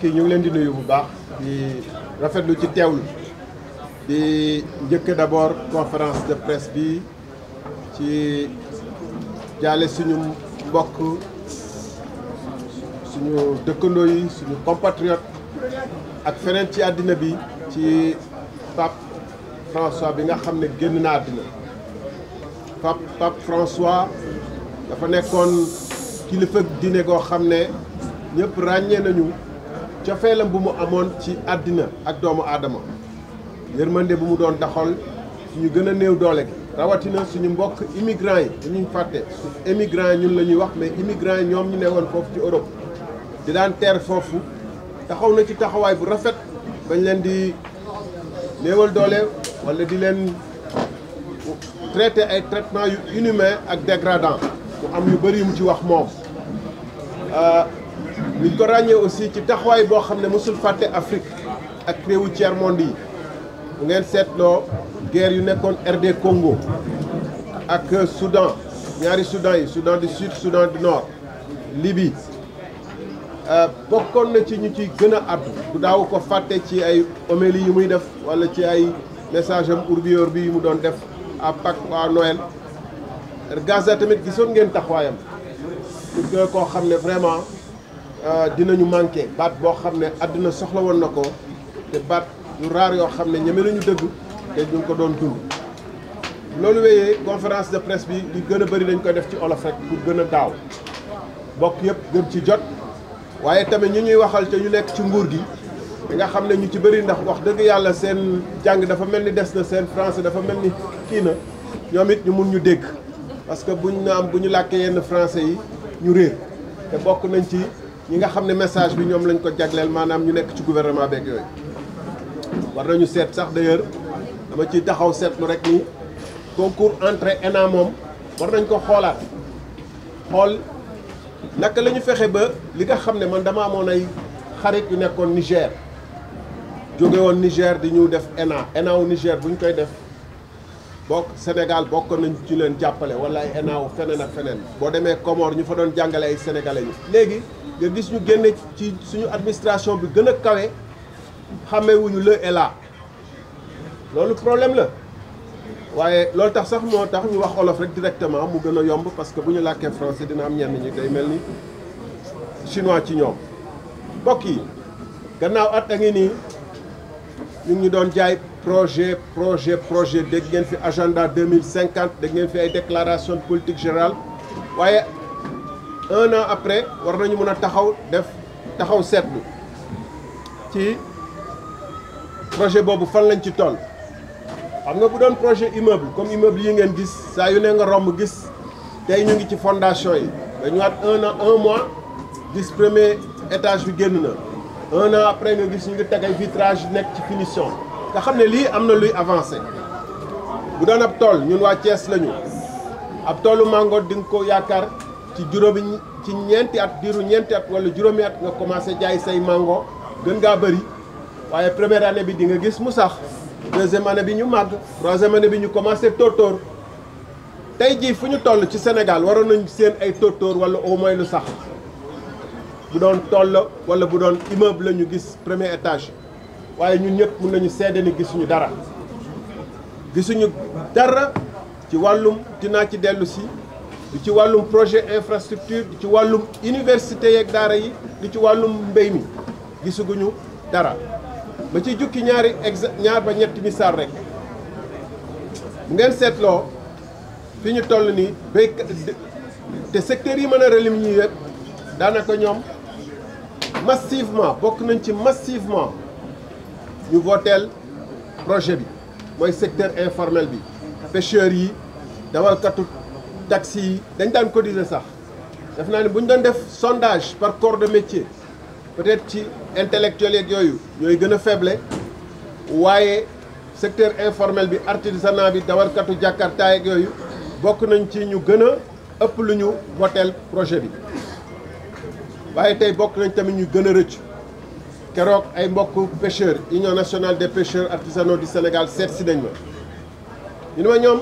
kii ñu ngi leen di nuyu bu baax di rafetlu ci teewlu di njëkk d'abord conférence de presse bi ci jaale suñu mbokk suñu dëkkandoo yi suñu compatriote ak feneen ci àddina bi ci Pape François bi nga xam ne génn na àddina Pape François dafa nekkoon kilifa diine goo xam ne ñëpp ràññee nañu cofeelam bu mu amoon ci àddina ak doomu aadama yërmande bu mu doon daxal suñu gën a néew doole gi rawatina suñu mbokk immigrants yi dañuy fàtte immigrants yi ñun la ñuy wax mais immigrants yi ñoom ñu ne woon foofu ci Europe di daan teer foofu taxaw na ci taxawaay bu rafet bañ leen di néewal doole wala di leen traité ay traitement yu inhumain ak dégradant mu am yu bëri yu mu ci wax moom liñ ko ràññee aussi ci taxawaay boo xam ne mësul fàtte Afrique ak réewu tiers monde yi bu ngeen seetloo guerre yu nekkoon RD Congo ak Soudan ñaari Soudan yi Soudan du Sud Soudan du Nord Libye bokkoon na ci ñu ciy gën a àddu du daaw ko fàtte ci ay homélie yi muy def wala ci ay message am urbi orbi yi mu doon def à Pâques à Noël Gaza tamit gisoon ngeen taxawaayam pour koo xam ne vraiment dinañu manqué baat boo xam ne àddina soxla woon na ko te baat yu raar yoo xam ne ñeme nañu dëgg te ñu ko doon dund. loolu wéyee conférence de presse bi li gën a bëri dañ koy def ci olof rek pour gën a daaw bokk yëpp gën ci jot waaye tamit ñu ñuy waxal te ñu nekk ci nguur gi di nga xam ne ñu ci bëri ndax wax dëgg yàlla seen jàng dafa mel ni des na seen français dafa mel ni kii na ñoom it ñu mun ñu dégg parce que bu ñu làkkee yenn français yi ñu réer te bokk nañ ci ñi nga xam ne message bi ñoom lañ ko jagleel maanaam ñu nekk ci gouvernement beeg yooyu war nañu seet sax d'ailleurs dama ciy taxaw seetlu rek ni concours entrée ENA moom war nañ ko xoolaat xool naka la ñu fexe ba li nga xam ne man dama amoon ay xarit yu nekkoon Niger jóge woon Niger di ñu def ENA wu Niger bu ñu koy def bokk Sénégal bokk nañ ci leen jàppale wala ay ENA wu feneen ak feneen boo demee Comore ñu fa doon jàngale ay sénégalais yi léegi nga gis ñu génne ci suñu administration bi gën a kawe xàmmewuñu le et là loolu problème la waaye loolu tax sax moo tax ñu wax olof rek directement mu gën a yomb parce que bu ñu làkkee français dina am ñenn ñi day mel ni chinois ci ñoom mbokk yi gannaaw at a ngi nii ñu ngi doon jaay projet dégg ngeen fi agenda 2050 dégg ngeen fi ay déclaration de politique générale waaye 1 an après war nañu mën a taxaw seetlu ci projet boobu fan lañ ci toll xam nga bu doon projet immeuble comme immeuble yi ngeen gis saa yu ne nga romb gis tey ñu ngi ci fondation yi dañu waat 1 mois gis premier étage bi génn na 1 an après nga gis ñu ngi teg ay vitrage nekk ci finition nga xam ne lii am na luy avancé bu doon ab tool ñun waa Thiès lañu ab toolu mango di nga ko yaakaar ci ñeenti at diiru ñeenti at wala juróomi at nga commencé jaay say mango gën ngaa bëri waaye première année bi di nga gis mu sax deuxième année bi ñu màgg troisième année bi ñu commencé tóortóor tey jii fu ñu toll ci Sénégal waroon nañu seen ay tóortóor wala au moins lu sax bu doon toll wala bu doon immeuble la ñu gis premier étage waaye ñun ñëpp mun nañu seede ni gisuñu dara ci wàllum dinaa ci dellu si di ci wàllum projet infrastructure di ci wàllum université yeeg daara yi di ci wàllum mbéy mi gisuguñu dara ba ci jukki ñaar ba ñetti misaal rek bu ngeen seetloo fi ñu toll nii béykat te secteurs yi mën a relim ñi yëpp daanaka ñoom massivement bokk nañ ci massivement ñu voteel projet bi mooy secteur informel bi pêcheurs yi dawalkatu taxi yi dañ daan cotiser sax def naa ne bu ñu doon def sondage par corps de métier peut-être ci intellectuels yeeg yooyu ñooy gën a faible waaye secteur informel bi artisanat bi dawalkatu Jakarta yeeg yooyu bokk nañ ci ñu gën a ëpp lu ñu voteel projet bi waaye tey bokk nañ tamit ñu gën a rëcc keroog ay mbokk pêcheurs Union nationale des pêcheurs artisanaux du Sénégal seet si nañ ma ñu ne ma ñoom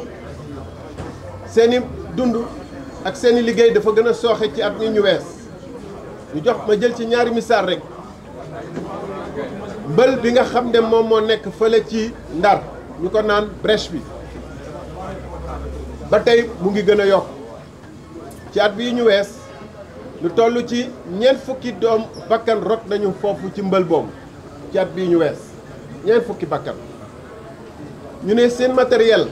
seeni dund ak seeni liggéey dafa gën a sooxe ci at mi ñu wees ñu jox ma jël ci ñaari misaal rek mbël bi nga xam ne moom moo nekk fële ci Ndar ñu ko naan brèche bi ba tey mu ngi gën a yokk ci at bii ñu wees lu toll ci ñeent fukki doom bakkan rot nañu foofu ci mbël boobu ci at bii ñu wees ñeent fukki bakkan ñu ne seen matériel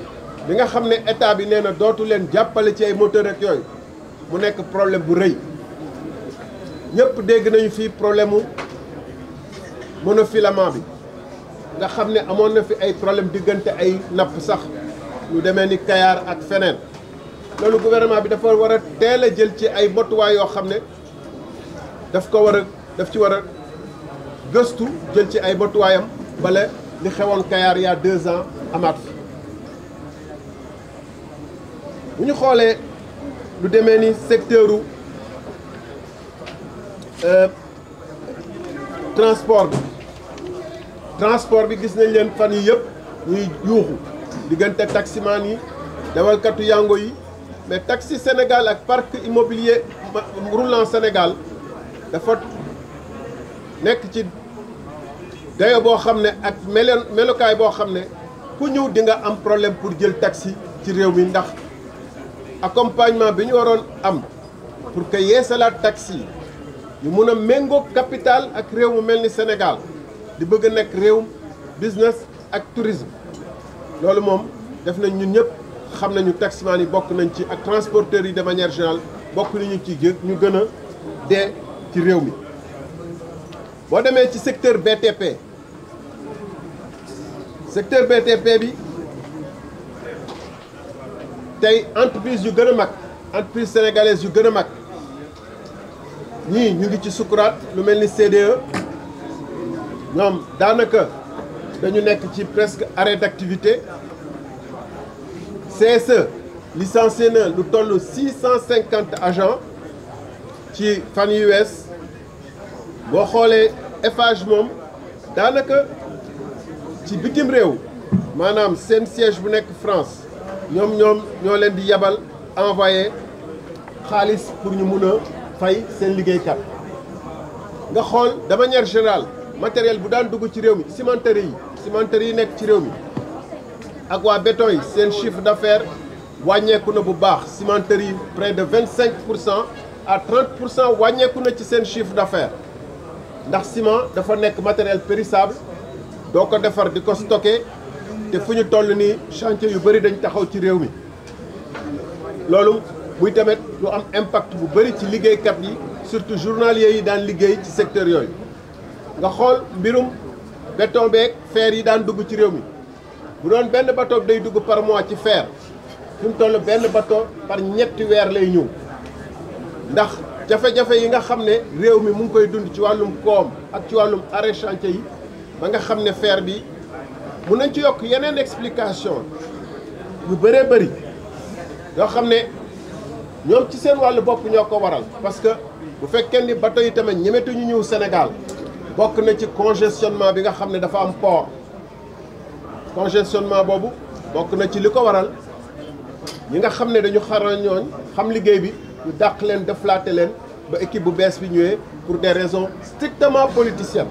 bi nga xam ne état bi nee na dootu leen jàppale ci ay moteur ak yooyu mu nekk problème bu rëy ñëpp dégg nañu fii problème mu monofilament bi nga xam ne amoon na fi ay problème diggante ay napp sax lu demee ni Kayar ak feneen loolu gouvernement bi dafa war a teel a jël ci ay motuwaay yoo xam ne daf ci war a gëstu jël ci ay motuwaayam bala li xewoon Kayar il y a 2 ans amaat fi bu ñu xoolee lu demee ni secteuru transport bi gis nañ leen fan yi yëpp ñuy yuuxu diggante taximan yi dawalkatu yango yi mais taxi Sénégal ak parc immobilier roulant Sénégal dafa nekk ci dayo boo xam ne ak melokaay boo xam ne ku ñëw di nga am problème pour jël taxi ci réew mi ndax accompagnement bi ñu waroon am pour que yeesalaat taxi ñu mun a méngóog capital ak réew mu mel ni Sénégal di bëgg a nekk réewum business ak tourisme loolu moom def nañ ñun ñëpp xam nañu taximan yi bokk nañ ci ak transporteurs yi de manière générale bokk nañu ci ñu gën a dee ci réew mi. boo demee ci secteur BTP bi tey entreprise yu gën a mag entreprise sénégalaise yu gën a mag ñii ñu ngi ci sukuraat lu mel ni CDE ñoom daanaka dañu nekk ci presque arrêt d'activité. CSE licencié na lu toll 650 agents ci fan yu wees boo xoolee Eiffage moom daanaka ci bitim réew maanaam seen siège bu nekk France ñoo leen di yabal envoyé xaalis pour ñu mun a fay seen liggéeykat nga xool de manière générale matériel bu daan dugg ci réew mi cimenterie yi nekk ci réew mi ak waa béton yi seen chiffre d'affaires wàññeeku na bu baax cimenterie yi près de 25% à 30% wàññeeku na ci seen chiffre d'affaires ndax ciment dafa nekk matériel périssable doo ko defar di ko stocké te fu ñu toll nii chantier yu bëri dañ taxaw ci réew mi loolu muy tamit lu am impact bu bëri ci liggéeykat yi surtout journaliers yi daan liggéey ci secteur yooyu nga xool mbirum béton beeg fer yi daan dugg ci réew mi bu doon benn bateau day dugg par mois ci fer fi mu toll benn bateau par ñetti weer lay ñëw ndax jafe-jafe yi nga xam ne réew mi mu ngi koy dund ci wàllum koom ak ci wàllum arrêt chantier yi ba nga xam ne fer bi mun nañ ci yokk yeneen explication yu bëree bëri yoo xam ne ñoom ci seen wàllu bopp ñoo ko waral parce que bu fekkee ni bateau yi tamit ñemetuñu ñëw Sénégal bokk na ci congestionnement bi nga xam ne dafa am port congestionnement boobu bokk na ci li ko waral ñi nga xam ne dañu xarañooñ xam liggéey bi ñu dàq leen deflaate leen ba équipe bu bees bi ñëwee pour des raisons strictement politiciennes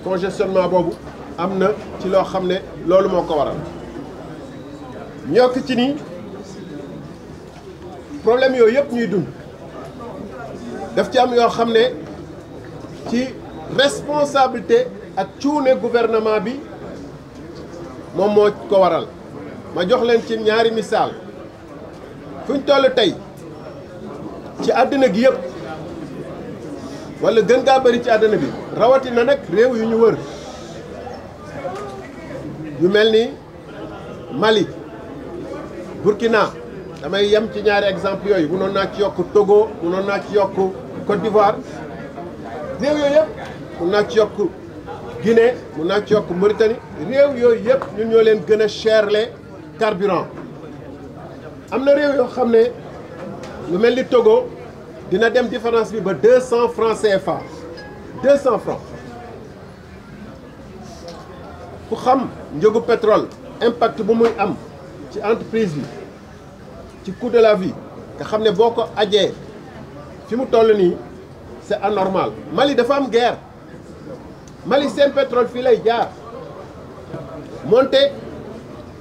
congestionnement boobu am na ci loo xam ne loolu moo ko waral ñu yokk ci ni problème yooyu yëpp ñuy dund daf ci am yoo xam ne ci responsabilité ak cuune gouvernement bi moom moo ko waral ma jox leen ci ñaari misaal fu ñu toll tey ci àddina gi yëpp wala gën gaa bëri ci àddina bi rawatina nag réew yu ñu wër yu mel ni Mali Burkina damay yem ci ñaari exemple yooyu mënoon naa ci yokk Togo mënoon naa ci yokk Côte d'Ivoire réew yooyu yëpp mën naa ci yokk Guinée mën naa ci yokk Mauritanie réew yooyu yëpp ñun ñoo leen gën a cherle carburant am na réew yoo xam ne lu mel ni Togo dina dem différence bi ba 200 francs CFA 200 francs ku xam njëgu pétrole impact bu muy am ci entreprise bi ci coût de la vie nga xam ne boo ko ajee fi mu toll nii c'est anormal Mali dafa am guerre Mali seen pétrole fii lay jaar monté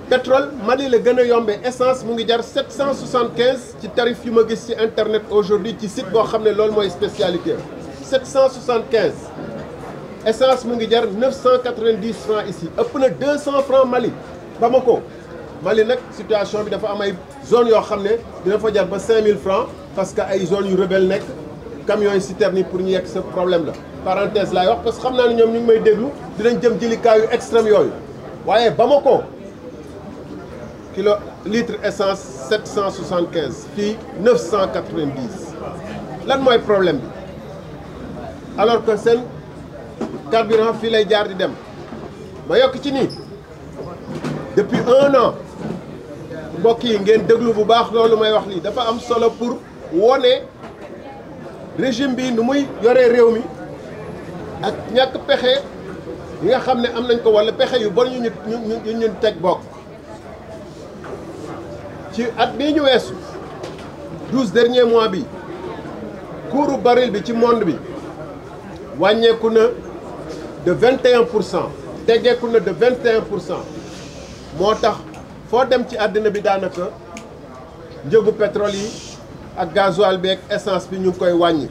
pétrole Mali la gën a yombee essence mu ngi jar 775 ci tarif yu ma gis ci internet aujourd'hui ci site boo xam ne loolu mooy spécialité 775 essence mu ngi jar 990 francs ici ëpp na 200 francs Mali Bamako Mali nag situation bi dafa am ay zone yoo xam ne dina fa jar ba 5000 francs parce que ay zones yu rebelle nekk camions yi citernes yi pour ñu yegg sa problème la parenthèse laay wax parce que xam naa ne ñoom ñu ngi may déglu dinañ jëm jëlikaay yu extrême yooyu waaye Bamako kilo litre essence 775 fii 990 lan mooy problème bi alors que seen carburant fii lay jaar di dem ma yokk ci nii depuis 1 an mbokk yi ngeen déglu bu baax loolu may wax lii dafa am solo pour wone régime bi nu muy yoree réew mi ak ñàkk pexe yi nga xam ne am nañ ko walla pexe yu bon ñu teg bokk ci at bii ñu weesu 12 derniers mois bi cours baril bi ci monde bi wàññeeku na de 21% teggeeku na de 21% moo tax foo dem ci àddina bi daanaka njëgu pétrole yi ak gasoil bi ak essence bi ñu ngi koy wàññi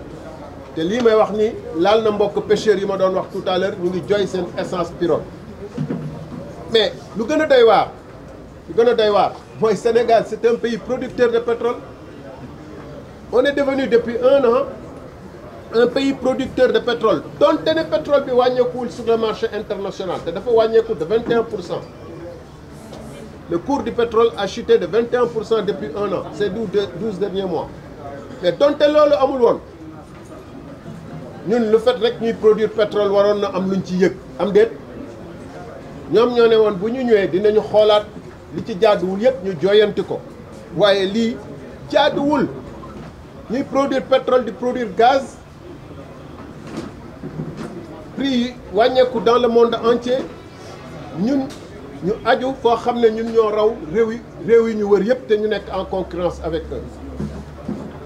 te lii may wax ni laal na mbokk pêcheurs yi ma doon wax tout à l'heure ñu ngi jooy seen essence pirogue mais lu gën a doy waar mooy Sénégal c'est un pays producteur de pétrole on est devenu depuis 1 an un pays producteur de pétrole donte ne pétrole bi wàññeekuwul sur le marché international te dafa wàññeeku de 21%. Le cours du pétrole a chuté de 21% depuis 1 an ces 12 derniers mois mais donte loolu amul woon ñun lu fait rek ñuy produire pétrole waroon na am luñ ci yëg am déet ñoom ñoo ne woon bu ñu ñëwee dinañu xoolaat li ci jaaduwul yëpp ñu jooyanti ko waaye lii jaaduwul ñuy produire pétrole di produire gaz prix yi wàññeeku dans le monde entier ñun ñu aju foo xam ne ñun ñoo raw réew yi ñu wër yëpp te ñu nekk en concurrence avec eux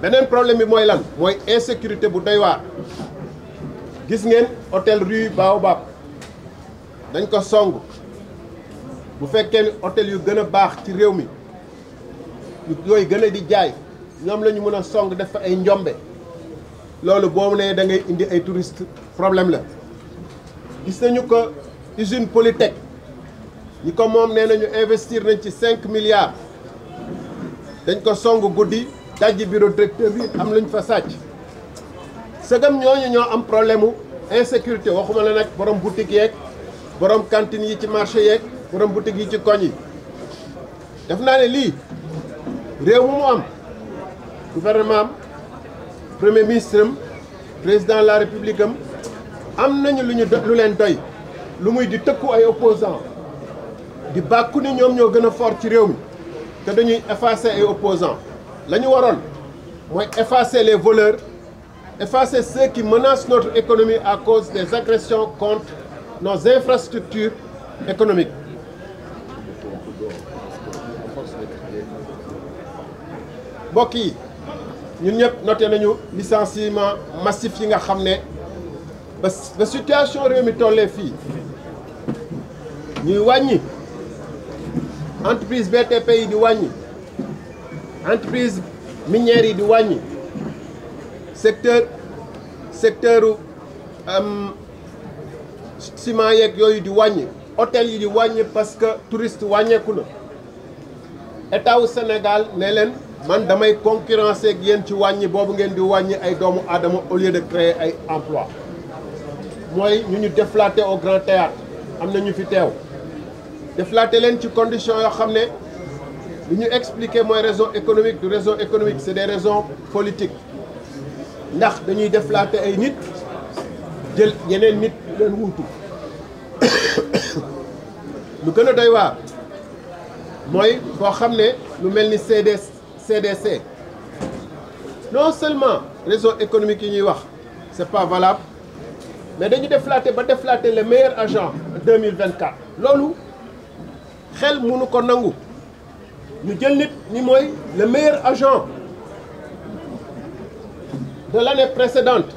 beneen problème bi mooy lan mooy insécurité bu doy waar gis ngeen hôtel Rue Baobab dañ ko song bu fekkee ni hôtel yu gën a baax ci réew mi yooyu gën a di jaay ñoom la ñu mën a song def fa ay njombe loolu boo nee da ngay indi ay touristes problème la gis nañu ko usine Polytech ñi ko moom nee nañu investir nañ ci 5 milliards dañ ko song guddi dajji bureau directeur bi am luñ fa sàcc sëgam ñooñu ñoo am problème mu insécurité waxuma la nag borom boutique yeeg borom cantine yi ci marché yeeg borom boutique yi ci koñ yi def naa ne lii réew mu am gouvernement am premier ministre am président de la république am nañu lu leen doy lu muy di tëkku ay opposants di bàkku ni ñoom ñoo gën a fort ci réew mi te dañuy effacer ay opposants la ñu waroon mooy effacer les voleurs effacer ceux qui menacent notre économie à cause des agressions contre nos infrastructures économiques. mbokk yi ñun ñëpp noté nañu licenciement massif yi nga xam ne ba situation réew mi tollee fii ñuy wàññi entreprise BTP yi di wàññi entreprise minière yi di wàññi secteur ciment yeeg yooyu di wàññi hôtel yi di wàññi parce que touriste wàññeeku na état wu Sénégal ne leen man damay concurrencer ak yéen ci wàññi boobu ngeen di wàññi ay doomu aadama au lieu de créer ay emploi mooy ñu déflaté au grand théâtre am na ñu fi teew déflaté leen ci condition yoo xam ne li ñu expliqué mooy raison économique du raison économique c'est des raisons politiques ndax dañuy déflaté ay nit jël yeneen nit leen wuutu lu gën a doy waar mooy foo xam ne lu mel ni CDC non seulement raison économique yi ñuy wax c'est pas valable mais dañu déflaté le meilleur agent en 2024 loolu xel mënu ko nangu ñu jël nit ni mooy le meilleur agent de l'année précédente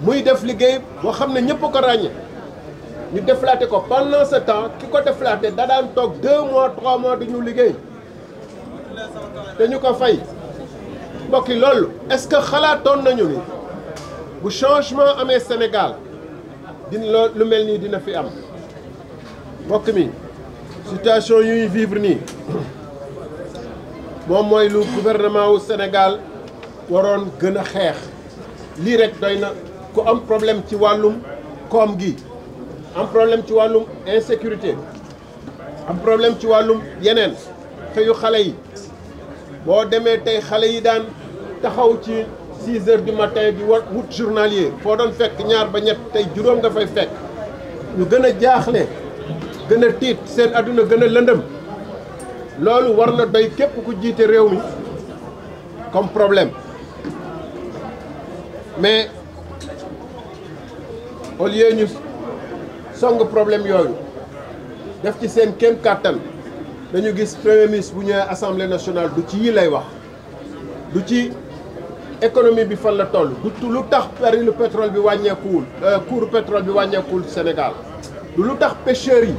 muy def liggéey boo xam ne ñëpp ko ràññe ñu déflaté ko pendant ce temps ki ko déflaté da daan toog 2 mois 3 mois du ñu liggéey te ñu ko fay mbokk yi loolu est-ce que xalaatoon nañu ni bu changement amee Sénégal dina lu mel nii dina fi am mbokk mi situation yuy vivre nii moom mooy lu gouvernement wu Sénégal waroon gën a xeex lii rek doy na ku am problème ci wàllum koom gi am problème ci wàllum insécurité am problème ci wàllum yeneen xëyu xale yi boo demee tey xale yi daan taxaw ci 6 heures du matin di wut journalier foo doon fekk ñaar ba ñett tey juróom nga fay fekk ñu gën a jaaxle gën a tiit seen adduna gën a lëndëm loolu war na doy képp ku jiite réew mi comme problème mais au lieu ñu song problème yooyu def ci seen kéem kàttan dañu gis premier ministre bu ñëwee assemblée nationale du ci yi lay wax du ci économie bi fan la toll du lu tax baril pétrole bi wàññeekuwul cours pétrole bi wàññeekuwul Sénégal du lu tax pêcheurs yi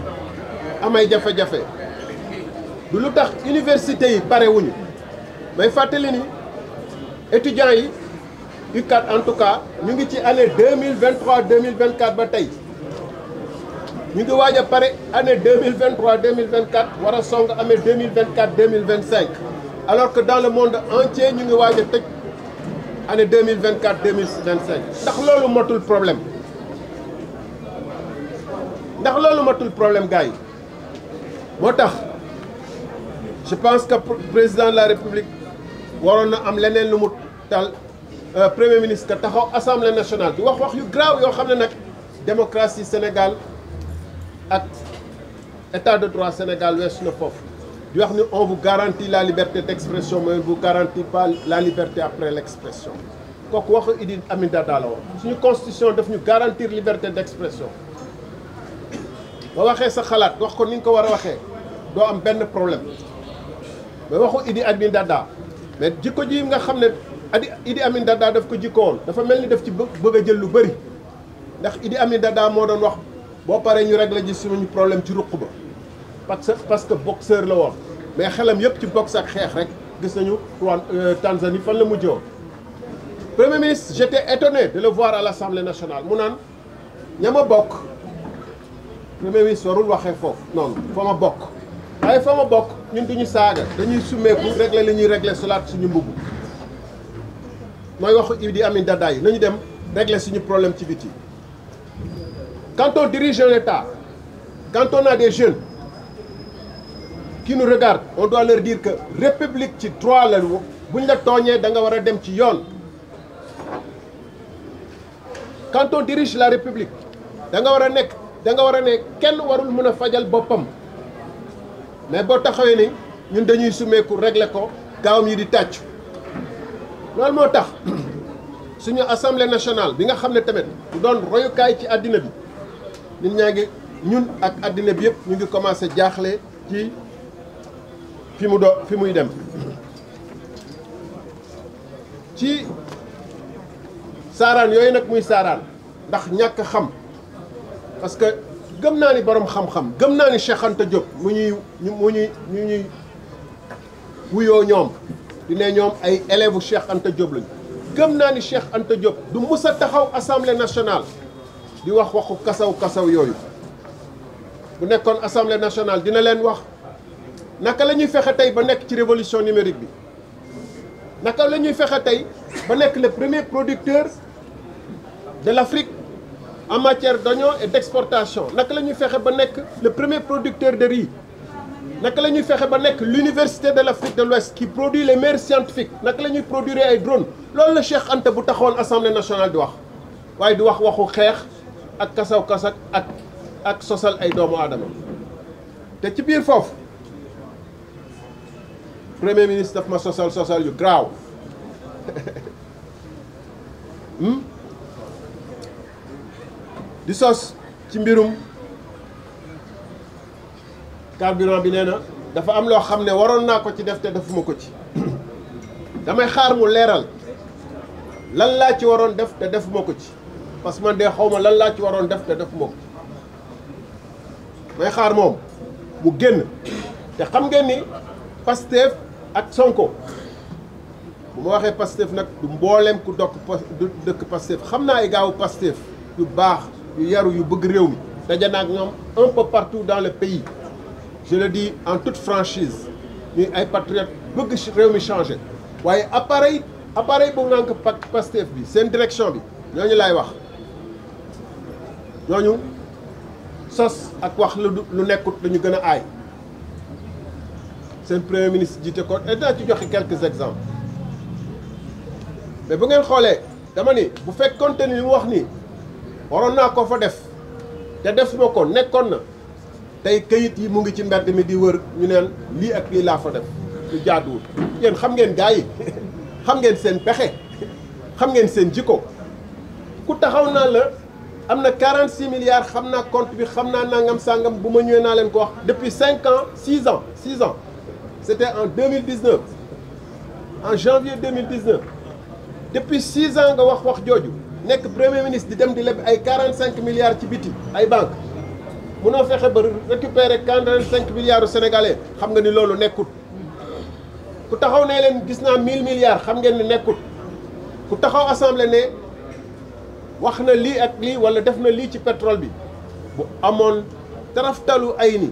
amay jafe-jafe du lu tax université yi parewuñu may fàttali ni étudiants yi UCAD en tout cas ñu ngi ci année 2023 2024 ba tey ñu ngi waaj a pare année 2023 2024 war a song année 2024 2025 alors que dans le monde entier ñu ngi waaj a tëj année 2024 2025 ndax loolu matul problème ndax loolu matul problème gars yi moo tax je pense que président de la République waroon na am leneen lu mu tal premier ministre que taxaw assemblée nationale di wax yu grave yoo xam ne nag démocratie Sénégal ak état de droit Sénégal weesu na foofu di wax ni on vous garantit la liberté d'expression mais on vous garantit pas la liberté après l'expression kooku waxu Idi Amin Dada la woon suñu constitution daf ñu garantir liberté d'expression ba waxee sa xalaat wax ko ni nga ko war a waxee doo am benn problème mais waxu Idi Amin Dada mais jikko ji nga xam ne Idi Amin Dada daf ko jikkoon dafa mel ni daf ci bëgg a jël lu bëri ndax Idi Amin Dada moo doon wax boo paree ñu régler ji suñu problème ci ruq ba parce que boxeur la woon mais xelam yëpp ci boxe ak xeex rek gis nañu Tanzanie fan la mujjee woon. Premier ministre j'étais étonné de le voir à l'Assemblée nationale mu naan ña ma bokk Premier ministre warul waxee foofu noonu fa ma bokk waaye fa ma bokk ñun duñu saaga dañuy summeeku régler li ñuy régler solaat suñu mbubb mooy waxu Idi Amin Dada yi nañu dem régler suñu problème ci biti. Quand on dirige un État, quand on a des jeunes qui nous regardent, on doit leur dire que république ci droit la buñ la tooñee da nga war a dem ci yoon. Quand on dirige la république da nga war a ne kenn warul mën a fajal boppam mais boo taxawee ni ñun dañuy sumeeku régler ko gaawam yi di tàcc loolu moo tax suñu assemblée nationale bi nga xam ne tamit du doon royukaay ci àddina bi. nit ñaa ngi ñun ak àddina bi yëpp ñu ngi commencé jaaxle ci fi muy dem ci saaraan yooyu nag muy saaraan ndax ñàkk xam parce que gëm naa ni borom xam-xam gëm naa ni Cheikh Anta Diop mu ñuy wuyoo ñoom di ne ñoom ay élèves Cheikh Anta Diop lañu gëm naa ni Cheikh Anta Diop du mus a taxaw assemblée nationale di wax waxu kasaw yooyu bu nekkoon assemblée nationale dina leen wax naka la ñuy fexe tey ba nekk ci révolution numérique bi naka la ñuy fexe tey ba nekk le premier producteur de l'Afrique en matière d'oignon et d'exportation naka la ñuy fexe ba nekk le premier producteur de riz naka la ñuy fexe ba nekk l'université de l'Afrique de l'Ouest qui produit les meilleurs scientifiques naka la ñuy produire ay drones loolu la Cheikh Anta bu taxawoon assemblée nationale di wax waaye di wax waxu xeex ak kasaw ak sosal ay doomu aadama te ci biir foofu premier ministre daf ma sosal yu graaw di sos ci mbirum carburant bi nee na dafa am loo xam ne waroon naa ko ci def te defuma ko ci damay xaar mu leeral lan laa ci waroon def te defuma ko ci parce que man de xaw ma lan laa ci waroon def te def moom may xaar moom mu génn te xam ngeen ni Pastef ak Sonko bu ma waxee Pastef nag du mbooleem ku dëkk Pastef xam naa ay gaawu Pastef yu baax yu yaru yu bëgg réew mi daje naa ak ñoom un peu partout dans le pays je le dis en toute franchise ñuy ay patriotes bëgg réew mi changé waaye appareil bu ngànk Pastef bi seen direction bi ñooñu laay wax ñooñu sos ak wax lu nekkut lu ñu gën a aay seen premier ministre jiite ko et dinaa ci joxe quelques exemples mais bu ngeen xoolee dama ni bu fekkoon te ni li mu wax nii waroon naa ko fa def te def ma ko nekkoon na tey këyit yi mu ngi ci mbedd mi di wër ñu neen lii ak lii laa fa def lu jaaduwul yéen xam ngeen gars yi xam ngeen seen pexe xam ngeen seen jikko ku taxaw naa la am na 46 milliards xam naa compte bi xam naa nangam sangam bu ma ñëwee naa leen ko wax depuis 5 ans 6 ans c'était en 2019 en janvier 2019 depuis 6 ans nga wax jooju nekk premier ministre di dem di leb ay 45 milliards ci biti ay banque munoo fexe ba récupérer 45 milliards sénégalais xam nga ni loolu nekkut ku taxaw ne leen gis naa 1000 milliards xam ngeen ni nekkut ku taxaw assemblée ne wax na lii ak lii wala def na lii ci pétrole bi bu amoon taraftalu ay ni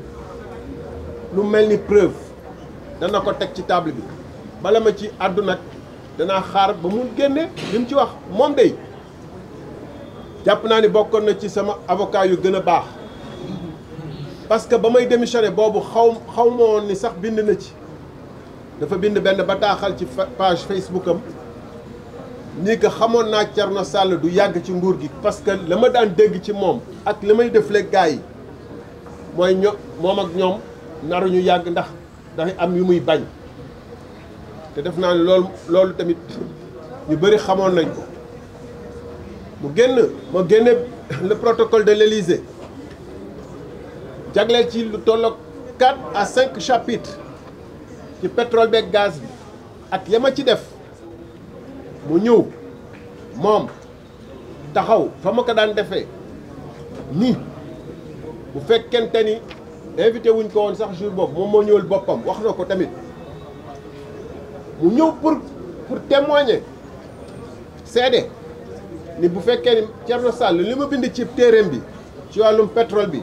lu mel ni preuve dana ko teg ci table bi bala ma ci àddu nag danaa xaar ba mu génne li mu ci wax moom day jàpp naa ni bokkoon na ci sama avocat yu gën a baax parce que ba may démissionné boobu xaw ma woon ni sax bind na ci dafa bind benn bataaxal ci page Facebook am ni que xamoon naa Thierno Sall du yàgg ci nguur gi parce que la ma daan dégg ci moom ak li may def léegi gars yi mooy moom ak ñoom naruñu yàgg ndax dafay am yu muy bañ te def naa ne loolu tamit ñu bëri xamoon nañ ko ma génne le protocole de l'Élysée jagleel ci lu tolloog 4 à 5 chapitres ci pétrole beeg gaz bi ak yama ci def mu ñëw moom taxaw fa ma ko daan defee ni bu fekkente ni invité wuñ ko woon sax jour boobu moom moo ñëwal boppam wax na ko tamit mu ñëw pour témoigner seede ni bu fekkee ni Thierno Sall li ma bind ci téereem bi ci wàllum pétrole bi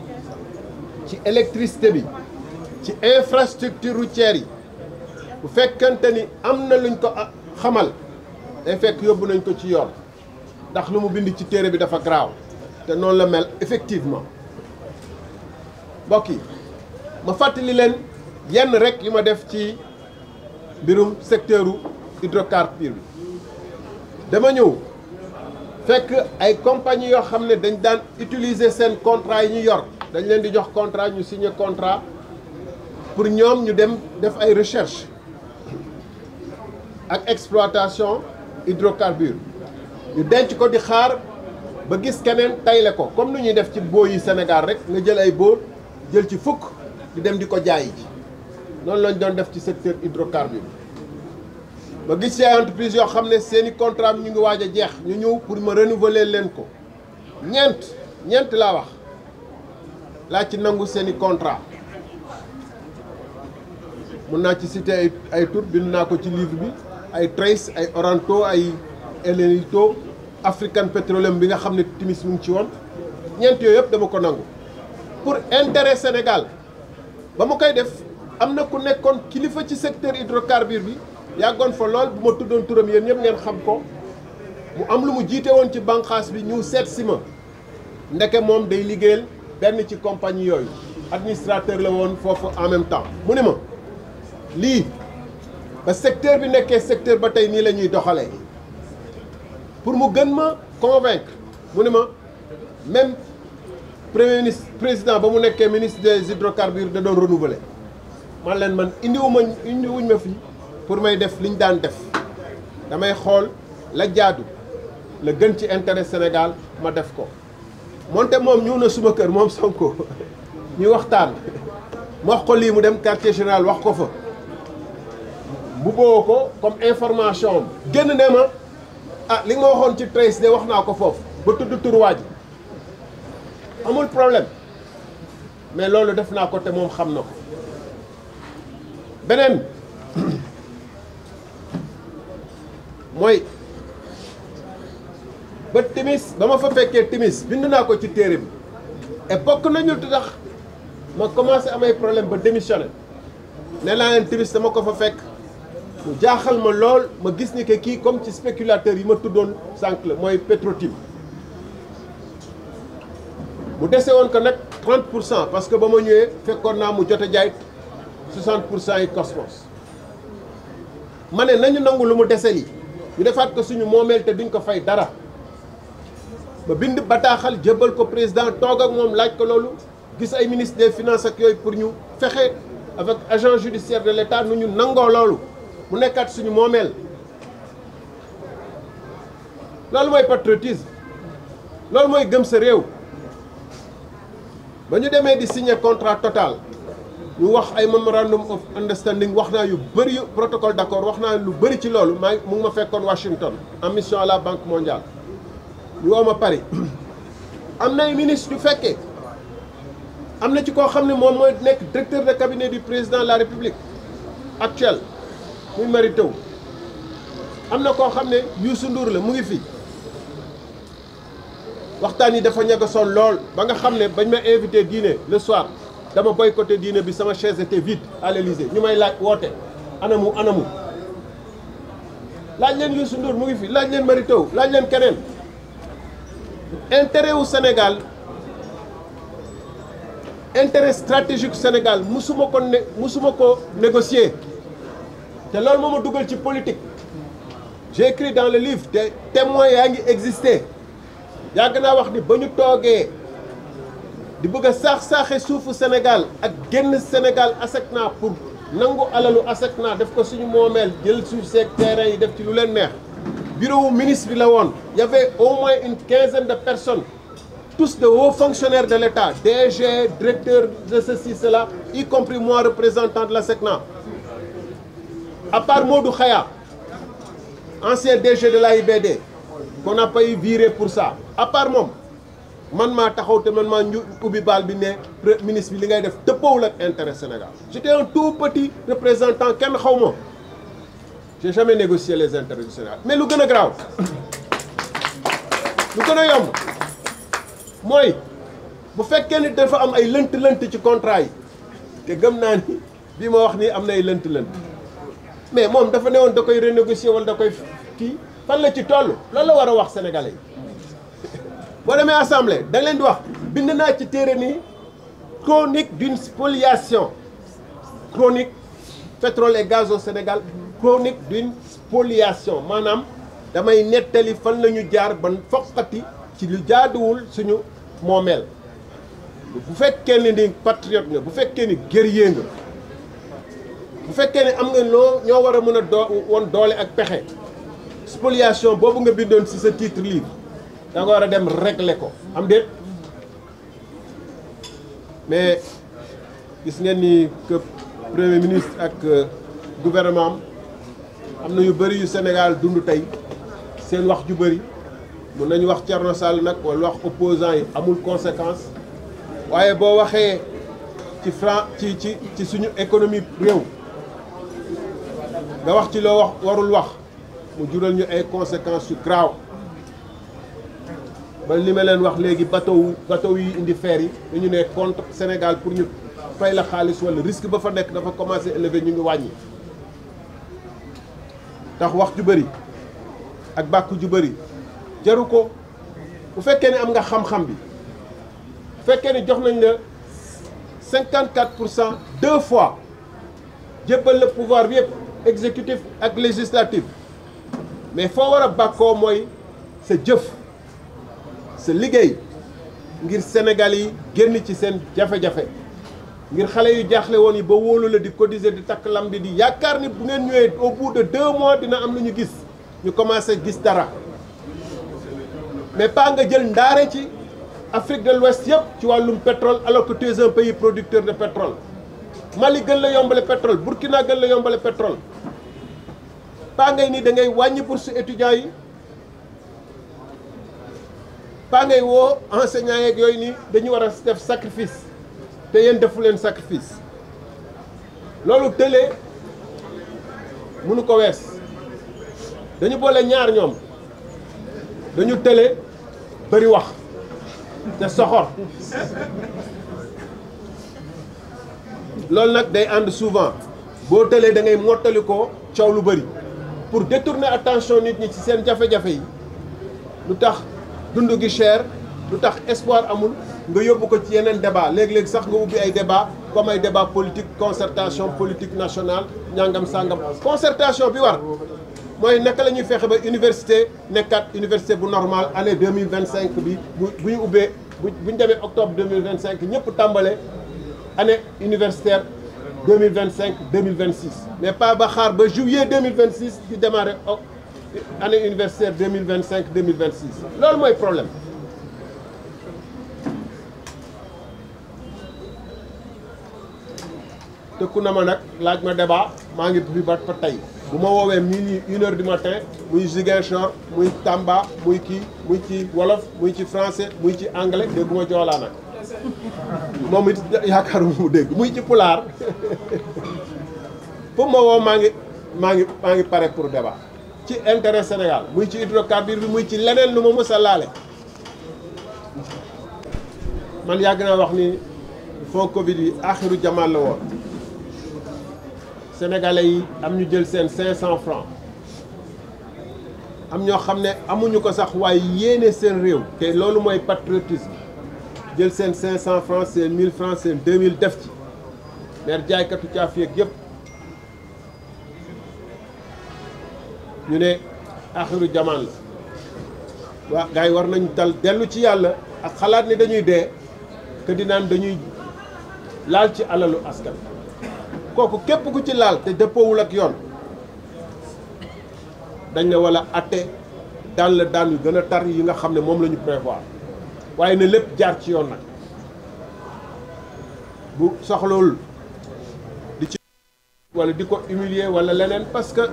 ci électricité bi ci infrastructure routière yi bu fekkente ni am na luñ ko xamal day fekk yóbbu nañ ko ci yoon ndax lu mu bind ci téere bi dafa garaaw te noonu la mel effectivement mbokk yi ma fàttali leen yenn rek yu ma def ci mbirum secteuru hydrocarbure bi dama ñëw fekk ay compagnie yoo xam ne dañ daan utiliser seen contrat yi ñu yor dañ leen di jox contrat ñu signer contrat pour ñoom ñu dem def ay recherche ak exploitation hydrocarbure ñu denc ko di xaar ba gis keneen tayle ko comme nu ñuy def ci boo yi Sénégal rek nga jël ay boo jël ci fukk di dem di ko jaayi ji noonu lañ doon def ci secteur hydrocarbure ba gis ci ay entreprise yoo xam ne seeni contrat ñu ngi waaj a jeex ñu ñëw pour ma renouveler leen ko ñeent laa wax laa ci nangu seeni contrat mun naa ci citer ay tur bind naa ko ci livre bi ay Trace ay Oranto ay Elenito African Petroleum bi nga xam ne timis mu ngi ci woon ñeent yooyu yëpp dama ko nangu pour intérêt Sénégal ba mu koy def am na ku nekkoon kilifa ci secteur hydrocarbure bi yàggoon fa lool bu ma tuddoon turam yéen ñëpp ngeen xam ko mu am lu mu jiite woon ci bànqaas bi ñu seet si ma ndeke moom day liggéeyal benn ci compagnie yooyu administrateur la woon foofu en même temps mu ne ma lii ba secteur bi nekkee secteur ba tey nii la ñuy doxalee pour mu gën ma convaincre mu ne ma même premier ministre président ba mu nekkee ministre des hydrocarbures da doon renouveler man leen man indiwuñ ma fii pour may def liñ daan def damay xool la jaadu la gën ci intérêt Sénégal ma def ko moonte moom ñëw na suma kër moom Sonko ñu waxtaan ma wax ko lii mu dem quartier général wax ko fa bu ko comme information génn ne ma ah li nga waxoon ci Trace de wax naa ko foofu ba tudd turu waa ji amul problème mais loolu def naa ko te moom xam na ko beneen mooy ba timis ba ma fa fekkee timis bind naa ko ci téere bi et bokk nañu tax ma commencé amay problème ba démissionné ne naa leen timis dama ko fa fekk mu jaaxal ma lool ma gis ni que kii comme ci spéculateur yi ma tuddoon sànq la mooy Petro-Tim mu dese woon ko nag 30% parce que ba ma ñëwee fekkoon naa mu jot a jaay 60% yi Cosmos ma ne nañu nangu lu mu dese li ñu defaat ko suñu moomeel te duñ ko fay dara ba bind bataaxal jébbal ko président toog ak moom laaj ko loolu gis ay ministre des finances ak yooyu pour ñu fexe avec agent judiciaire de l'État nu ñu nangoo loolu mu nekkaat suñu moomeel loolu mooy patriotisme loolu mooy gëm sa réew ba ñu demee di signer contrat Total ñu wax ay memorandum of understanding wax naa yu bëri yu protocole d'accord wax naa lu bëri ci loolu mu ngi ma fekkoon Washington en mission à la Banque mondiale ñu woo ma Paris am na ay ministre yu fekkee am na ci koo xam ne moom mooy nekk directeur de cabinet du président de la République actuel muy Mary Teuw am na koo xam ne Youssou Ndour la mu ngi fi waxtaan yi dafa ñagasoon lool ba nga xam ne bañ ma invité dîner le soir dama boycotté dîner bi sama chaise était vide à l'Élysée ñu may laaj woote anamu laaj leen Youssou Ndour mu ngi fi laaj leen Mary Teuw laaj leen keneen intérêt wu Sénégal intérêt stratégique Sénégal musuma ko négocier te loolu moo ma dugal ci politique j'ai écrit dans le livre te témoins yaa ngi existé yàgg naa wax ni ba ñu toogee di bëgg a saax-saaxe suufu Sénégal ak génn Sénégal ASECNA pour nangu alalu ASECNA def ko suñu moomeel jël suuf seeg terrain yi def ci lu leen neex bureau ministre bi la woon y avait au moins une quinzaine de personnes tous de hauts fonctionnaires de l'État DG directeur de ceci cela y compris moi représentant de l'ASECNA à part Modou Khaya ancien DG de l'AIBD qu'on n'a pas eu viré pour ça à part moom man maa taxaw te man maa ñu ubbi baal bi ne ministre bi li ngay def dëppoowul ak intérêt Sénégal j'étais un tout petit représentant kenn xaw ma j'ai jamais négocié les intérêts du Sénégal mais lu gën a grave lu gën a yomb mooy bu fekkee ni dafa am ay lënt-lënt ci contrat yi te gëm naa ni bii ma wax nii am na ay lënt-lënt mais moom dafa ne woon da koy renégocier wala da koy kii fan la ci toll loolu la war a wax sénégalais yi boo demee assemblée da leen di wax bind naa ci téere nii chronique d'une spoliation chronique pétrole et gaz au Sénégal chronique d'une spoliation maanaam damay nettali fan la ñu jaar ban foqati ci lu jaaduwul suñu moomeel bu fekkee ne ni patriote nga bu fekkee ni guerrier nga bu fekkee ne am nga loo ñoo war a mën a woon doole ak pexe spoliation boobu nga bindoon ci sa titre livre da nga war a dem régler ko am déet mais gis ngeen ni que premier ministre ak gouvernement am na yu bëri yu Sénégal dund tey seen wax ju bëri mun nañu wax Thierno Sall nag wala wax opposant yi amul conséquence waaye boo waxee ci ci suñu économie réew nga wax ci loo wax warul wax mu jural ñu ay conséquences yu grave ba li ma leen wax léegi bateau yi indi fer yi dañu ne contre Sénégal pour ñu fay la xaalis wala risque ba fa nekk dafa commencé élevé ñu ngi wàññi tax wax ju bëri ak bàkku ju bëri jaru ko bu fekkee ne am nga xam-xam bi bu fekkee ne jox nañ la 54% 2 fois jébbal le pouvoir bi yëpp exécutif ak législatif mais foo war a bàkkoo mooy sa jëf sa liggéey ngir Sénégal yi génn ci seen jafe-jafe ngir xale yu jaaxle woon yi ba wóolu la di cotiser di takk lam bi di yaakaar ni bu ngeen ñëwee au bout de 2 mois dina am lu ñu gis ñu commencé gis dara mais pas nga jël ndaare ci Afrique de l'Ouest yëpp ci wàllum pétrole alors que tu es un pays producteur de pétrole Mali gën la yombale pétrole Burkina gën la yombale pétrole pas ngay ni da ngay wàññi bourse étudiants yi pas ngay woo enseignants yeeg yooyu nii dañu war a def sacrifice te yéen defu leen sacrifice loolu télé mënu ko wees dañu boole ñaar ñoom dañu télé bëri wax te soxor loolu nag day ànd souvent boo télé da ngay mottali ko coow lu bëri pour détourner attention nit ñi ci seen jafe-jafe yi lu tax dund gi cher lu tax espoir amul nga yóbbu ko ci yeneen débat léeg-léeg sax nga ubbi ay débat comme ay débat politique concertation politique nationale ñàngam sàngam concertation bi war mooy naka la ñuy fexe ba université nekkat université bu normal année 2025 bi bu ñu ubbee bu ñu demee octobre 2025 ñëpp tàmbale année universitaire 2025 2026 mais pas ba xaar ba juillet 2026 di démarrer année universitaire 2025 2026 loolu mooy problème tëkku na ma nag laaj ma débat maa ngi fi ba tey bu ma woowee minuit 1h du matin muy Ziguinchor muy Tamba muy kii muy ci wolof muy ci français muy ci anglais dégguma joolaa nag moom it yaakaaruma mu dégg muy ci pulaar pour ma woo maa ngi pare pour débat ci intérêt Sénégal muy ci hydrocarbure bi muy ci leneen lu ma mës a laale man yàgg naa wax ni fonds Covid yi axiru jamaan la woon sénégalais yi am ñu jël seen 500 francs am ñoo xam ne amuñu ko sax waaye yéene seen réew te loolu mooy patriotisme jël seen 500 francs seen 1000 francs seen 2000 def ci leer jaaykatu caaf yeeg yëpp ñu ne axiru jamaan la waa gars yi war nañu tal dellu ci yàlla ak xalaat ni dañuy dee que di naan dañuy laal ci alalu askan kooku képp ku ci laal te dëppoowul ak yoon dañ la wala atte daan la daan yu gën a tar yi nga xam ne moom la ñu prévoir waaye ne lépp jaar ci yoon nag bu soxlawul di ci wala di ko humilier wala leneen parce que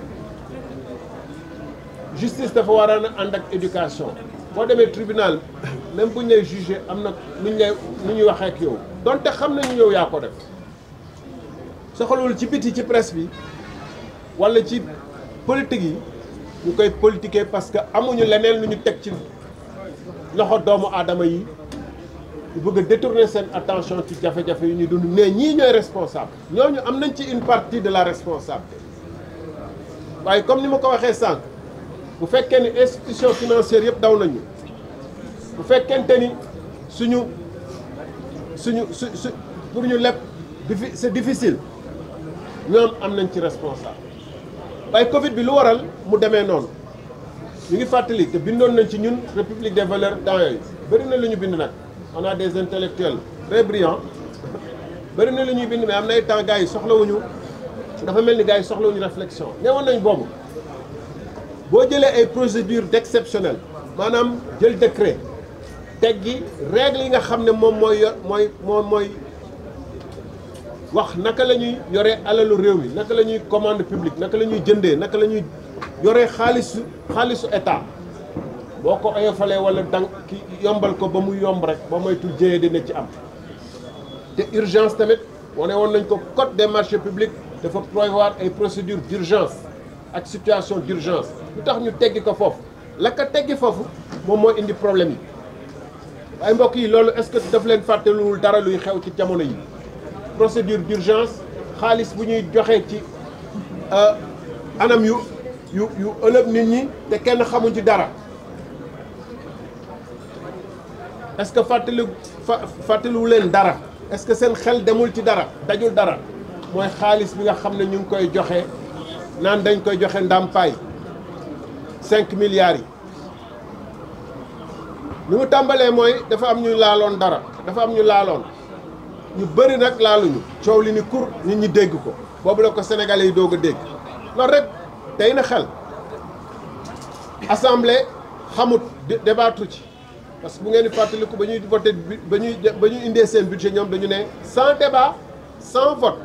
justice dafa war a ànd ak éducation boo demee tribunal même bu ñu lay jugé am na nu ñuy waxee ak yow donte xam nañu yow yaa ko def soxlawul ci biti ci presse bi wala ci politique yi ñu koy politiquer parce que amuñu leneen lu ñu teg ci loxo doomu aadama yi ñu bëgg a détourner seen attention ci jafe-jafe yi ñu dund ne ñii ñooy responsable ñooñu am nañ ci une partie de la responsabilité waaye comme ni ma ko waxee sànq bu fekkee ni institution financière yëpp daw nañu bu fekkente ni suñu pour ñu leb c'est difficile ñoom am nañ ci responsable waaye Covid bi lu waral mu demee noonu ñu ngi fàttali te bindoon nañ ci ñun République des valeurs dans yooyu bëri na lu ñu bind nag on a des intellectuels très brillants bëri na lu ñuy bind mais am na ay temps gars yi soxlawuñu dafa mel ni gars yi soxlawuñu réflexion neewoon nañ boobu boo jëlee ay procédures d'exceptionnel maanaam jël décret teggi règle yi nga xam ne moom mooy wax naka la ñuy yoree alalu réew mi naka la ñuy commande publique naka la ñuy jëndee naka la ñuy yoree xaalisu état boo ko oyofalee wala dang ki yombal ko ba mu yomb rek ba moytul jëyee dina ci am te urgence tamit wane woon nañ ko code des marchés publics dafa prévoir ay procédures d'urgence ak situation d'urgence lu tax ñu teggi ko foofu la ko teggi foofu moom moo indi problème yi waaye mbokk yi loolu est-ce que daf leen fàtteluwul dara luy xew ci jamono yi procédure d'urgence xaalis bu ñuy joxe ci anam yu ëlëb nit ñi te kenn xamuñ ci dara est-ce que fàttaliwu leen dara est-ce que seen xel demul ci dara dajul dara mooy xaalis bi nga xam ne ñu ngi koy joxe naan dañ koy joxe ndàmpaay 5 milliards yi li mu tàmbalee mooy dafa am ñu laaloon dara dafa am ñu laaloon ñu bëri nag laaluñu coow li ni kur nit ñi dégg ko boobu la ko sénégalais yi doog a dégg loolu rek tey na xel assemblée xamut débattu ci parce que bu ngeen di fàttaliku ba ñuy voté ba ñuy indee seen budget ñoom dañu ne sans débat sans vote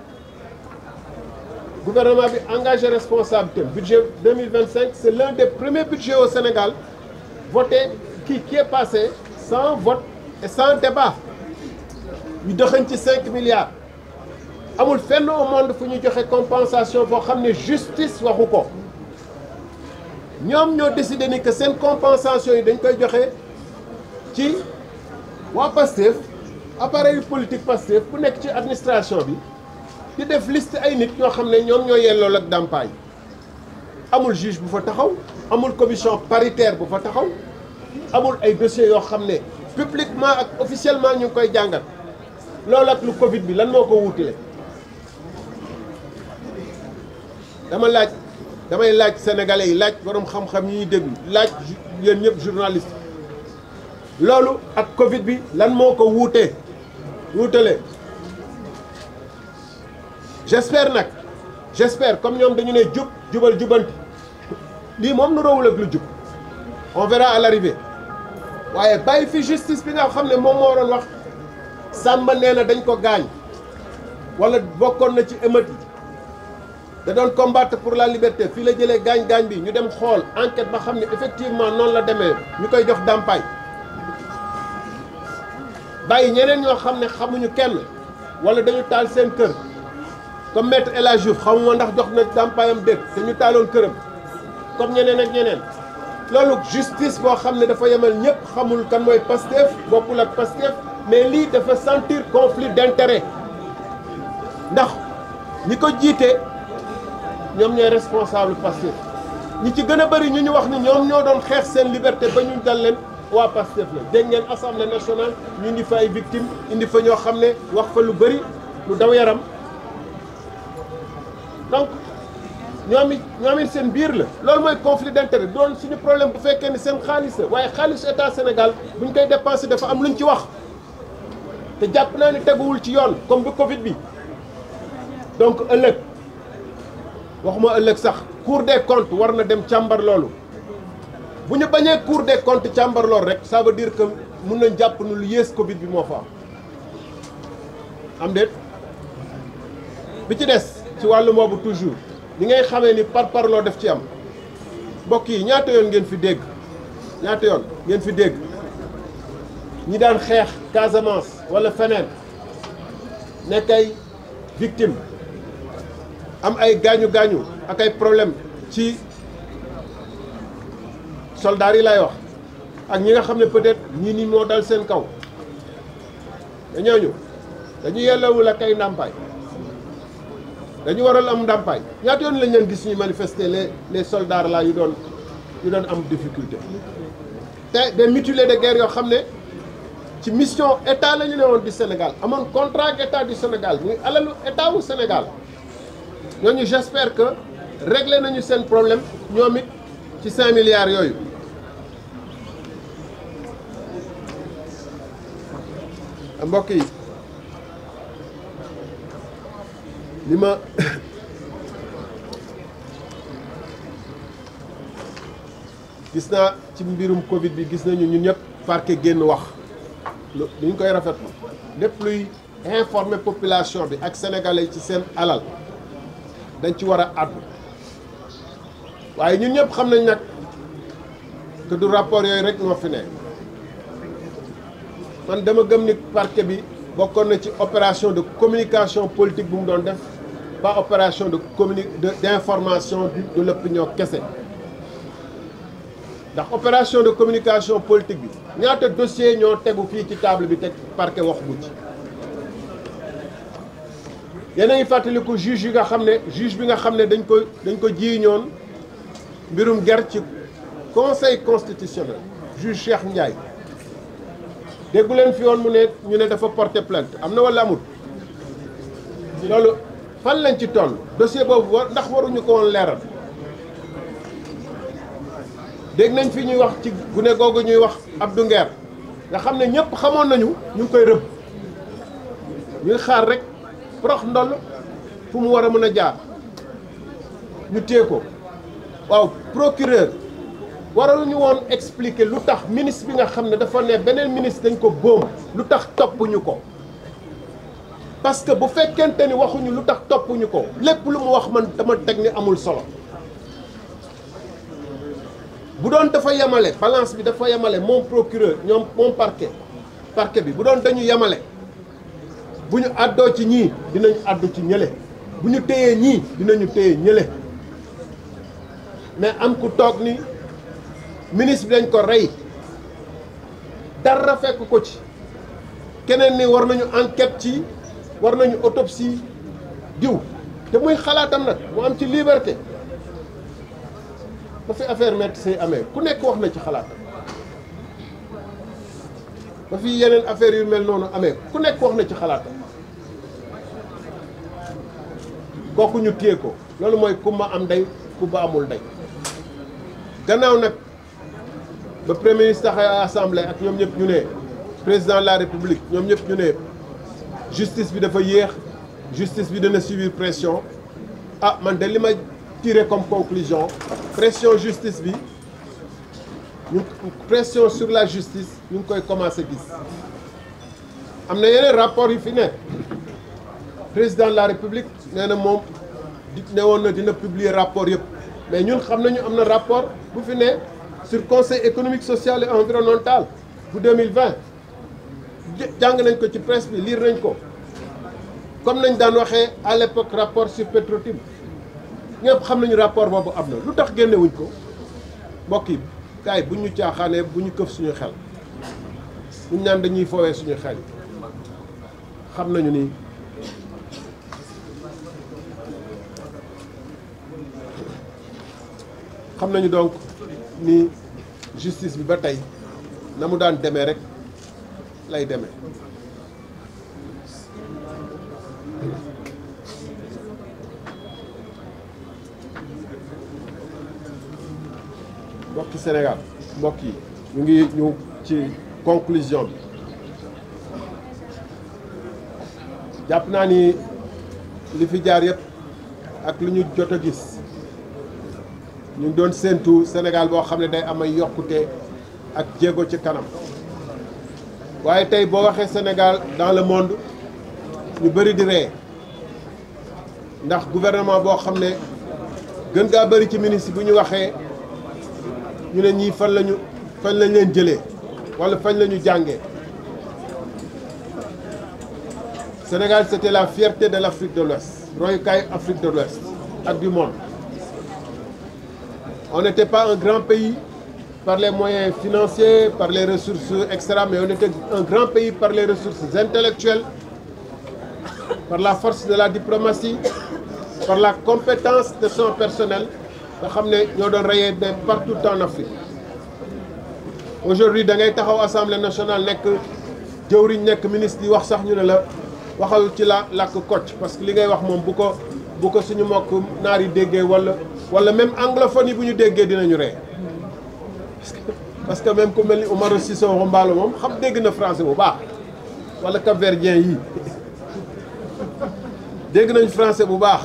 gouvernement bi engagé responsabilité budget 2025 c'est l'un des premiers budgets au Sénégal voté qui est passé sans vote et sans débat ñu dëxañ ci 5 milliards amul fenn au monde fu ñu joxe compensation boo xam ne justice waxu ko ñoom ñoo décidé ni que seen compensation yi dañ koy joxe ci waa Pastef appareil politique Pastef ku nekk ci administration bi di def liste ay nit ñoo xam ne ñoom ñoo yellool ak ndàmpaay amul juge bu fa taxaw amul commission paritaire bu fa taxaw amul ay dossiers yoo xam ne publiquement ak officiellement ñu ngi koy jàngat loolu ak lu Covid bi lan moo ko wutile damay laaj sénégalais yi laaj borom xam-xam yi ñuy déglu laaj yéen ñëpp journaliste loolu ak Covid bi lan moo ko wuutale j'espère comme ñoom dañu ne jubal jubanti lii moom nu rawul ak lu jub on verra à l'arrivée waaye bàyyi fi justice bi nga xam ne moom moo doon wax Samba nee na dañ ko gaañ wala bokkoon na ci émeute yi da doon combattre pour la liberté fii la jëlee gaañ-gaañ bi ñu dem xool enquête ba xam ne effectivement noonu la demee ñu koy jox ndàmpaay bàyyi ñeneen ñoo xam ne xamuñu kenn wala dañu taal seen kër comme maître El Hadji Diouf xamuma ndax jox na ndàmpaayam déet te ñu taaloon këram comme ñeneen ak ñeneen loolu justice boo xam ne dafa yemal ñëpp xamul kan mooy Pastef bokkul ak Pastef mais lii dafa sentir conflit d'intérêt ndax ñi ko jiite ñoom ñooy responsable Pastef ñi ci gën a bëri ñu wax ni ñoom ñoo doon xeex seen liberté ba ñu dal leen waa Pastef la dégg ngeen assemblée nationale ñu indi fa ay victimes indi fa ñoo xam ne wax fa lu bëri lu daw yaram donc ñoom it seen biir la loolu mooy conflit d'intérêt doon suñu problème bu fekkee ni seen xaalis la waaye xaalis état Sénégal bu ñu koy dépensé dafa am luñ ci wax te jàpp naa ni teguwul ci yoon comme bu Covid bi donc ëllëg waxuma ëllëg sax Cour des comptes war na dem càmbar loolu bu ñu bañee Cour des comptes càmbar loolu rek ça veut dire que mun nañ jàpp nu lu yées Covid bi moo fa am déet bi ci des ci wàllu moobu toujours li ngay xamee ni parparloo def ci am mbokk yi ñaata yoon ngeen fi dégg ñi daan xeex Casamance wala feneen nekk ay victime am ay gaañu ak ay problème ci soldats yi lay wax ak ñi nga xam ne peut-être ñii ni moo dal seen kaw te ñooñu dañu yellawul ak ay ndàmpaay dañu waral am ndàmpaay ñaata yoon lañ leen gis ñuy manifester les soldats là yu doon am difficulté te des mutilés de guerre yoo xam ne ci mission état la ñu ne woon du Sénégal amoon contrat ak état du Sénégal muy alalu état wu Sénégal ñooñu j'espère que réglé nañu seen problème ñoom it ci 5 milliards yooyu mbokk yi li ma gis naa ci mbirum Covid bi gis nañu ñun ñëpp parquet génn wax lu ñu koy rafetlu lépp luy informer population bi ak sénégalais ci seen alal dañ ci war a àddu waaye ñun ñëpp xam nañ nag que du rapport yooyu rek moo fi ne man dama gëm ni parquet bi bokkoon na ci opération de communication politique bu mu doon def pas opération d'information de l'opinion kese ndax opération de communication politique bi ñaata dossier ñoo tegu fii ci table bi teg parquet wax bu ci yéen a ngi fàttaliku juge bi nga xam ne dañ ko jiiñoon mbirum ger ci conseil constitutionnel juge Cheikh Ndiaye déggu leen fi woon ñu ne dafa porter plainte am na wala amul loolu fan lañ ci toll dossier boobu ndax waruñu ko woon leeral dégg nañ fi ñuy wax ci gune googu ñuy wax Abdou Nguer nga xam ne ñëpp xamoon nañu ñu ngi koy rëbb ñuy xaar rek prox ndoll fu mu war a mën a jaar ñu téye ko waaw procureur waruñu woon expliquer lu tax ministre bi nga xam ne dafa ne beneen ministre dañ ko boom lu tax toppuñu ko parce que bu fekkente ni waxuñu lu tax toppuñu ko lépp lu mu wax man dama teg ni amul solo bu doon dafa yemale balance bi dafa yemale moom procureur ñoom moom parquet bi bu doon dañu yemale bu ñu àddoo ci ñii dinañu àddu ci ñële bu ñu téyee ñii dinañu téye ñële mais am ku toog ni ministre bi dañ ko rey dara fekk ko ci keneen ni war nañu enquête ci war nañu autopsie diw te muy xalaatam nag mu am ci liberté ba fi affaire Maître Sèye amee ku nekk wax na ci xalaatam ba fi yeneen affaire yu mel noonu amee ku nekk wax na ci xalaatam kooku ñu téye ko loolu mooy kumba am ndey kumba amul ndey gannaaw nag ba premier ministre taxaw assemblée ak ñoom ñëpp ñu ne président de la république ñoom ñëpp ñu ne justice bi dafa yéex justice bi dana subir pression ah man de li ma tiré comme conclusion pression justice bi ñu pression sur la justice ñu ngi koy commencé gis am na yeneen rapport yu fi ne président de la république nee na moom ne woon na dina publier rapport yëpp mais ñun xam nañu am na rapport bu fi ne sur conseil économique social et environnemental bu 2020 jàng nañ ko ci presse bi lire nañ ko comme nañ daan waxee à l'époque rapport sur Petro-Tim ñëpp xam nañu rapport boobu am na lu tax génnewuñ ko mbokk yi gars yi bu ñu caaxaanee bu ñu këf suñu xel buñ naan dañuy foowee suñu xel xam nañu ni xam nañu donc ni justice bi ba tey na mu daan demee rek lay demee mbokki Sénégal mbokk yi ñu ngi ñu ci conclusion bi jàpp naa ni li fi jaar yëpp ak lu ñu jot a gis ñu ngi doon séentu Sénégal boo xam ne day am ay yokkute ak jéego ci kanam waaye tey boo waxee Sénégal dans le monde ñu bëri di ree ndax gouvernement boo xam ne gën gaa bëri ci ministre bu ñu waxee ñu ne ñii fan lañ leen jëlee wala fañ la ñu jàngee Sénégal c'était la fierté de l'Afrique de l'Ouest royukaay Afrique de l'Ouest ak du monde. On n'était pas un grand pays par les moyens financiers, par les ressources, etc. Mais on était un grand pays par les ressources intellectuelles, par la force de la diplomatie, par la compétence de son personnel. Nga xam ne ñoo doon rayé de partout en Afrique. Aujourd'hui da ngay taxaw Assemblée nationale nekk jëwriñ nekk ministre yi wax sax ñu ne la waxal ci la làkk Kocc parce que li ngay wax moom bu ko suñu mbokk naar yi déggee wala même anglophone yi bu ñu déggee dinañu ree parce que même ku mel ni Umaro Sissoko Embaló moom xam dégg na français bu baax wala cap-verdien yi dégg nañ français bu baax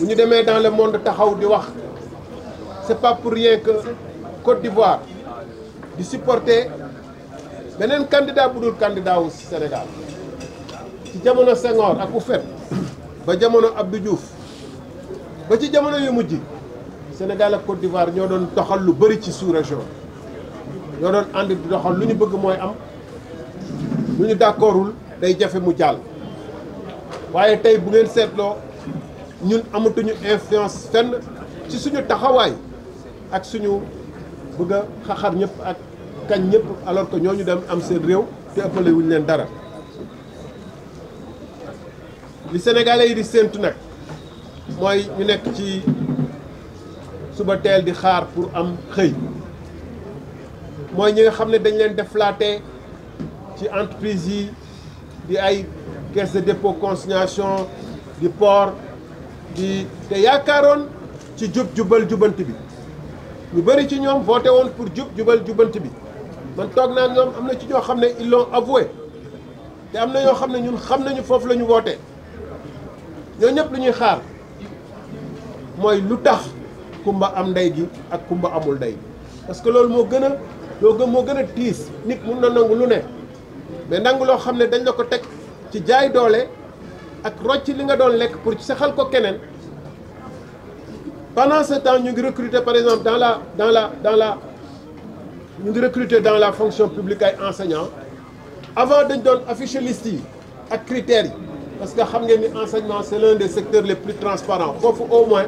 bu ñu demee dans le monde taxaw di wax c'est pas pour rien que Côte d'Ivoire di supporter beneen candidat bu dul candidat wu Sénégal ci jamono Senghor ak Houphouët ba jamono Abdou Diouf ba ci jamono yu mujj Sénégal ak Côte d'Ivoire ñoo doon doxal lu bëri ci sous-région ñoo doon ànd di doxal lu ñu bëgg mooy am lu ñu d'accordul day jafe mu jàll waaye tey bu ngeen seetloo ñun amatuñu influence fenn ci suñu taxawaay ak suñu bëgg a xaxar ñëpp ak kañ ñëpp alors que ñooñu dem am seen réew te ëppale wuñ leen dara li Sénégalais yi di séentu nag mooy ñu nekk ci suba teel di xaar pour am xëy mooy ñi nga xam ne dañ leen déflaté ci entreprise yi di ay caisse de dépôt consignation di port di te yaakaaroon ci jub jubal jubanti bi ñu bëri ci ñoom voté woon pour jub jubal jubanti bi man toog naa ñoom am na ci ñoo xam ne ils l'ont avoué te am na ñoo xam ne ñun xam nañu foofu la ñu voté ñoo ñëpp lu ñuy xaar mooy lu tax kumba am ndey gi ak kumba amul ndey gi parce que loolu moo gën a tiis nit mun na nangu lu ne mais nangu loo xam ne dañ la ko teg ci jaay doole ak rocc li nga doon lekk pour saxal ko keneen pendant ce temps ñu ngi recruter par exemple dans la fonction publique ay enseignants avant dañ doon afficher liste yi ak critères yi parce que xam ngeen ni enseignement c'est l'un des secteurs les plus transparents foofu au moins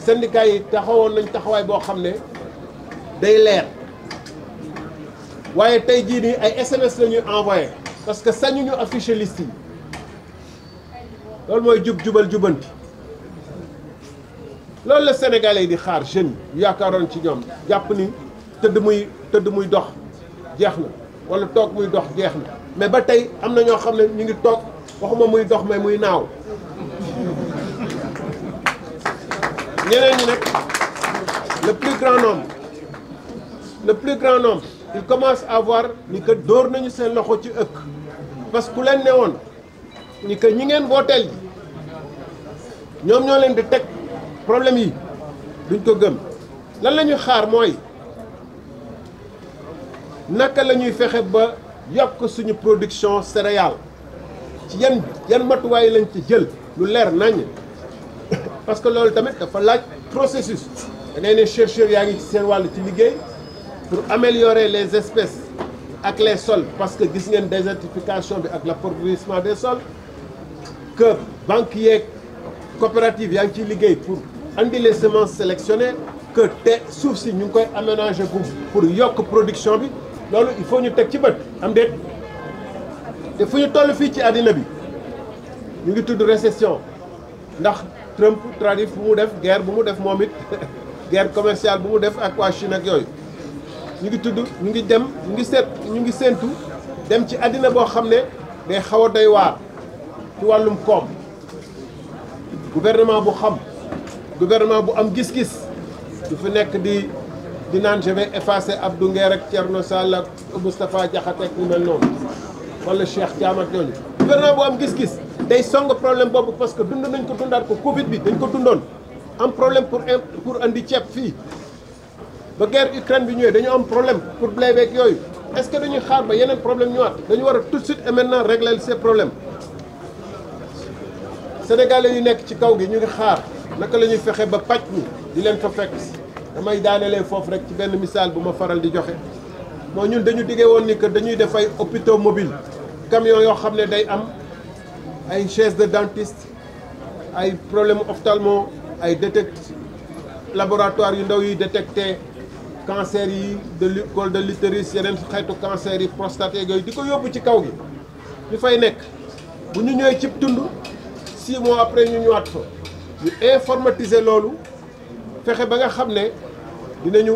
syndicats yi taxawoon nañ taxawaay boo xam ne day leer waaye tey jii nii ay SMS la ñuy envoyé parce que sañu ñu afficher liste yi loolu mooy jubal jubanti loolu la Sénégalais yi di xaar jeunes yi yaakaaroon ci ñoom jàpp ni tëdd muy dox jeex na wala toog muy dox jeex na mais ba tey am na ñoo xam ne ñu ngi toog waxuma muy dox mais muy naaw ñeneen ñi nag le plus grand nombre il commence à voir ni que dóor nañu seen loxo ci ëkk parce que ku leen ne woon ni que ñi ngeen booteel ji ñoom ñoo leen di teg problème yi duñ ko gëm lan la ñuy xaar mooy naka la ñuy fexe ba yokk suñu production céréale ci yan matuwaay lañ ci jël lu leer nañ parce que loolu tamit dafa laaj processus da ngay ne chercheurs yaa ngi ci seen wàll ci liggéey pour améliorer les espèces ak les sols parce que gis ngeen désertification bi ak l'appauvrissement des sols que banque yeeg coopérative yaa ngi ciy liggéey pour andi les semences sélectionnées que te suuf si ñu ngi koy aménager pour yokk production bi loolu il faut ñu teg ci bët am déet te fu ñu toll fii ci àddina bi ñu ngi tudd récession ndax Trump tradif bu mu def guerre bu mu def moom it guerre commerciale bu mu def ak waa Chine ak yooyu ñu ngi séentu dem ci àddina boo xam ne day xaw a doy waar ci wàllum koom gouvernement bu xam gouvernement bu am gis-gis du fi nekk di naan je vais effacer Abdou Nguer ak Thierno Sall ak Moustapha Diakhaté ak ñu mel noonu wala Cheikh Thiam ak ñooñu gouvernement bu am gis-gis day song problème boobu parce que dund nañ ko dundaat ko Covid bi dañ ko dundoon am problème pour andi ceeb fii ba guerre Ukraine bi ñëwee dañu am problème pour blé beeg yooyu est-ce que dañuy xaar ba yeneen problème ñëwaat dañu war a tout de suite et maintenant régler ces problèmes sénégalais yu nekk ci kaw gi ñu ngi xaar naka la ñuy fexe ba pàcc ñi di leen fa fekk damay daanelee foofu rek ci benn misaal bu ma faral di joxe moo ñun dañu diggee woon ni que dañuy def ay hôpitaux mobiles camion yoo xam ne day am ay chaise de dentiste ay problème ophtalmo ay laboratoire yu ndaw yi détecté cancer yi col de l'utérus yeneen xeetu cancer yi prostate yooyu di ko yóbbu ci kaw gi ñu fay nekk bu ñu ñëwee cib tund 6 mois après ñu ñëwaat fa ñu informatiser loolu fexe ba nga xam ne dinañu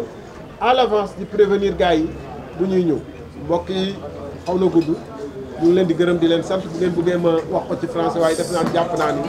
à l'avance di prévenir gars yi bu ñuy ñëw mbokk yi xaw na gudd ñu ngi leen di gërëm di leen sant bu ngeen bëggee ma wax ko ci français waaye def naa jàpp naa ni